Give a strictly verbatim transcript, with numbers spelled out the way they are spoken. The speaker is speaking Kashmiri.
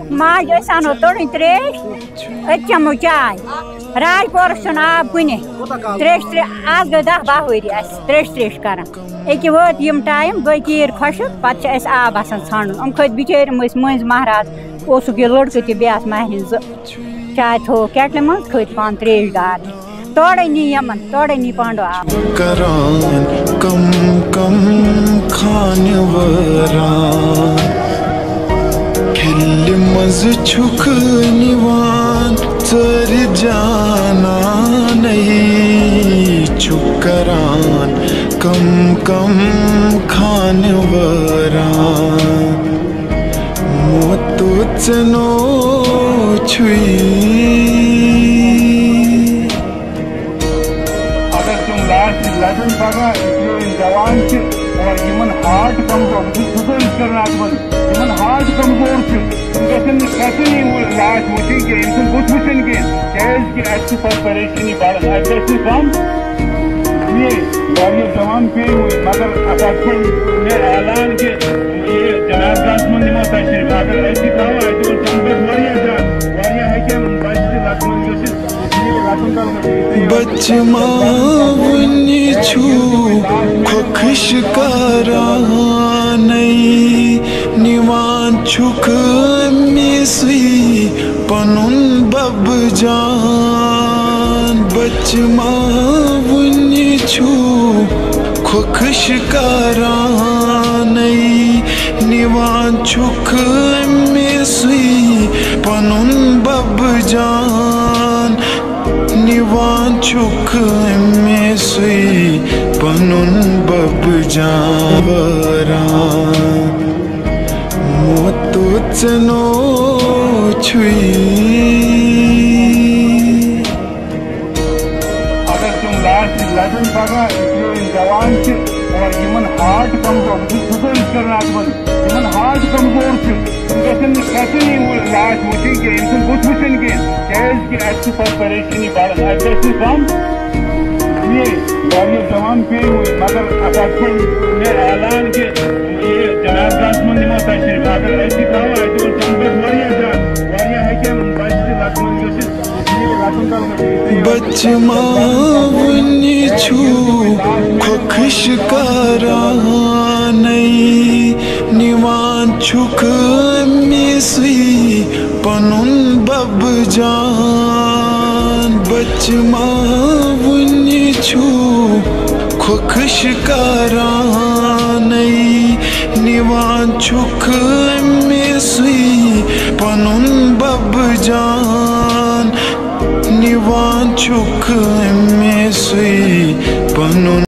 ماجہِ، أسۍ اَنو تُرٕنۍ ترٛیش، أسۍ چٮ۪مو چاے۔ راج پورَس چھُنہٕ آب کُنے۔ ترٛیش، ترٛے-، آز گٔے دَہ باہ ؤری اَسہِ ترٛیش، ترٛیش کَران۔ أکہِ وٲتۍ یِم ٹایم، گٔے تیٖر خۄشٕک، پَتہٕ چھِ اَسہِ آب آسان ژھانٛڈُن۔ یِم کھٔتۍ بِچٲرۍ، یِم ٲسۍ مٔنٛزۍ مہراز، اوسُکھ یہِ لٔڑکہٕ تہِ بیٚیہِ آسہٕ مَہرِنۍ زٕ۔ چاے تھوٚو کیٹلہِ منٛز، کھٔتۍ پانہٕ ترٛیش ڈارنہِ۔ تورے نی یمن، تورے نی پانڈو آپ۔ کران کم کم خانہٕ وٲران، کھِلہِ منٛز چھُکھ نِوان ژٲرۍ جانانَے، چھُکھ کران کم کم خانہٕ وٲران۔ موتو ژنو چھُے۔ اگر تِم لاسہِ لَگن پگاہ، یِم جوان چھِ اور یِمن ہارٹ کمزور، بہٕ چھُس بُزرگ کران اَتھ منٛز، یِمن ہارٹ کمزور چھُ، تِم گژھن نہٕ قطعی وۄنۍ لاش وٕچھِنۍ کینٛہہ، یِم چھِنہٕ بُتھ وٕچھان کینٛہہ، کیازِ کہِ اَسہِ چھِ پتہٕ پریشٲنی بڑان، اَسہِ گژھِ نہٕ کم۔ یہِ واریاہ جوان پیٚیہِ وۄنۍ، مگر اَتھ ہَسا کوٚر مےٚ اعلان کہِ یہِ جنازٕ گاہَس منٛز نِمو تشریٖف۔ اگر أسۍ یہِ تھاوو، اَتہِ اوس تَنہٕ پٮ۪ٹھ واریاہ زیادٕ، واریاہ ہیٚکن بچہِ تہِ لَتہٕ منٛز گٔژھِتھ۔ یہِ لَتَن تَل گٔژھِتھ۔ بچہٕ ما وُنہِ چھُ کھۄکھٕش کرانَے، نِوان چھُکھ أمِسٕے پنُن بب جان۔ بچہٕ ما وُنہِ چھُ کھۄکھٕش کرانَے، نِوان چھُکھ أمِسٕے پنُن بب جان، نِوان چھُکھ أمِسٕے پنُن بب جان۔ وٲران موتو ژنو چھُے۔ اگر تِم لاسہِ لَگن پگاہ، یِم جوان چھِ اور یِمن ہارٹ کمزور، بہٕ چھُس بُزرگ کران اَتھ منٛز، یِمن ہارٹ کمزور چھِ، تِم گژھن نہٕ قطعی وۄنۍ لاش وٕچھِنۍ کینٛہہ، یِم چھِنہٕ بُتھ وٕچھان کینٛہہ، کیازِ کہِ اَسہِ چھِ پتہٕ پریشٲنی بڑان، اَسہِ گژھِ نہٕ کم۔ یہِ واریاہ جوان پیٚیہِ وۄنۍ، مگر اَتھ ہَسا کوٚر مےٚ اعلان کہِ یہِ جنازٕ گاہَس منٛز نِمو تشریٖف، اگر أسۍ یہِ تھاوو، اَتہِ اوس تَنہٕ پٮ۪ٹھ واریاہ زیادٕ، واریاہ ہیٚکن بچہِ تہِ لَتہٕ منٛز گٔژھِتھ۔ بچہٕ ما وُنہِ چھُ کھۄکھٕش کرانَے، نِوان چھُکھ أمِسٕے پنُن بب جان۔ بچہٕ ما وُنہِ چھُ کھۄکھٕش کرانَے، نِوان چھُکھ أمِسٕے پنُن بب جان، نِوان چھُکھ أمِسٕے پنُن